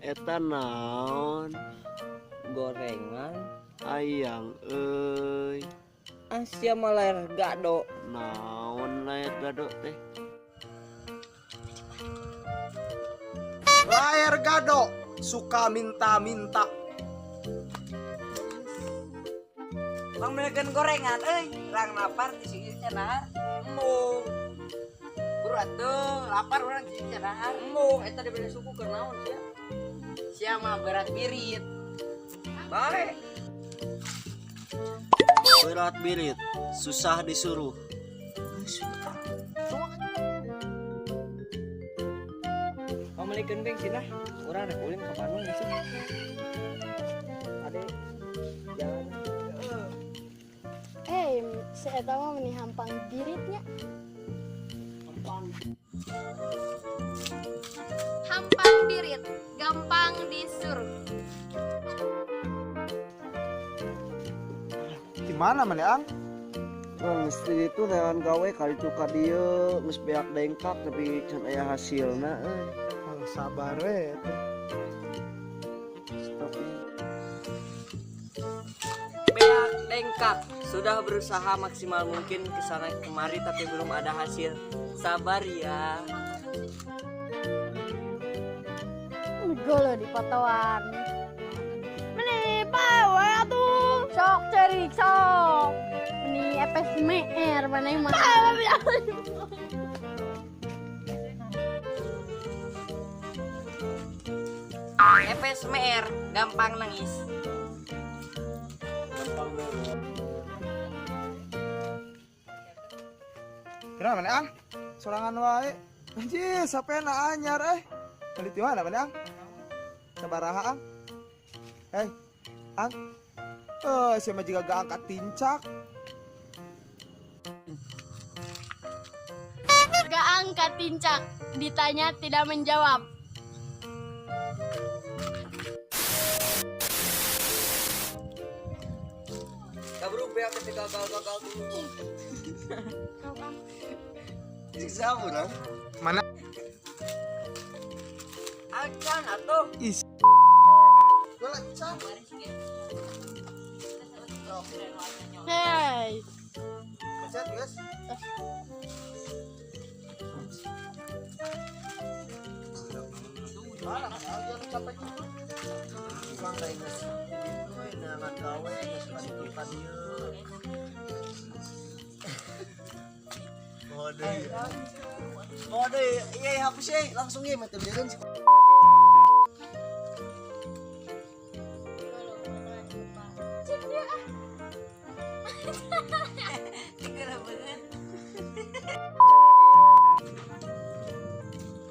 Eta naon? Gorengan. Ayang euy. Asia mah layar gado. Naon layar gado teh? Layar gado suka minta-minta. Bang meulikeun gorengan euy, rang lapar di sini cenah. Embung. Buru atuh, lapar urang di sini cenah. Embung eta dibere suku keur naon sia? Sia mah berat birit. Bae. Berat birit, susah disuruh. Pamilikeun bensin lah. Urang rek ulin ka Bandung sih. Ade jalan. Si eta mah meni hampang biritnya. Hampang birit, gampang disuruh. Gimana mana ang? Bang, geus di ditu neangan gawe kali itu ka dieu geus beak dengkak tapi can aya hasilna euy. Oh, sabar we teh. Stop. Beak dengkak sudah berusaha maksimal mungkin kesana kemari tapi belum ada hasil. Sabar ya. Golo di fotoan. Meni bae atuh. Sok cerik sok. Meni epes meer maneh mah. Epes meer, gampang nangis. Kenapa mana ang? Sorangan wae. Anjir, sapena anyar eh. Beli di mana mana ang? Sabaraha ang? Hei, ang. Eh, siapa juga gak angkat tincak. Gak angkat tincak, ditanya tidak menjawab. Kaburu beak ketika gagal-gagal dulu. Siksa urang. Mana? Acan atuh. Is. Gua can. Hei, Pencet, guys. Mana kan dia capek gitu. Bang da geus di ditu we neangan gawe geus ka ditu ka dieu. Kode. Kode, iya hapus ye, langsung ye mah teu bereun.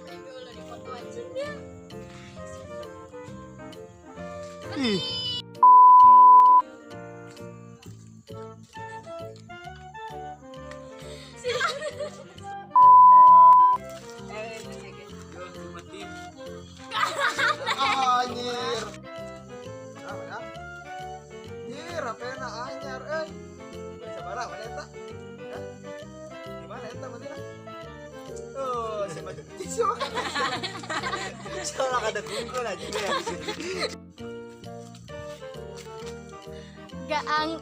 Golo di fotoan dia. Ih. Anjir. Kenapa ya? Anjir, apena anyar euy. Beli sabaraha mana eta? Hah? Di mana eta mana? Oh, siapa? Siapa? Soalnya ada kungkul aja ya. Gak ang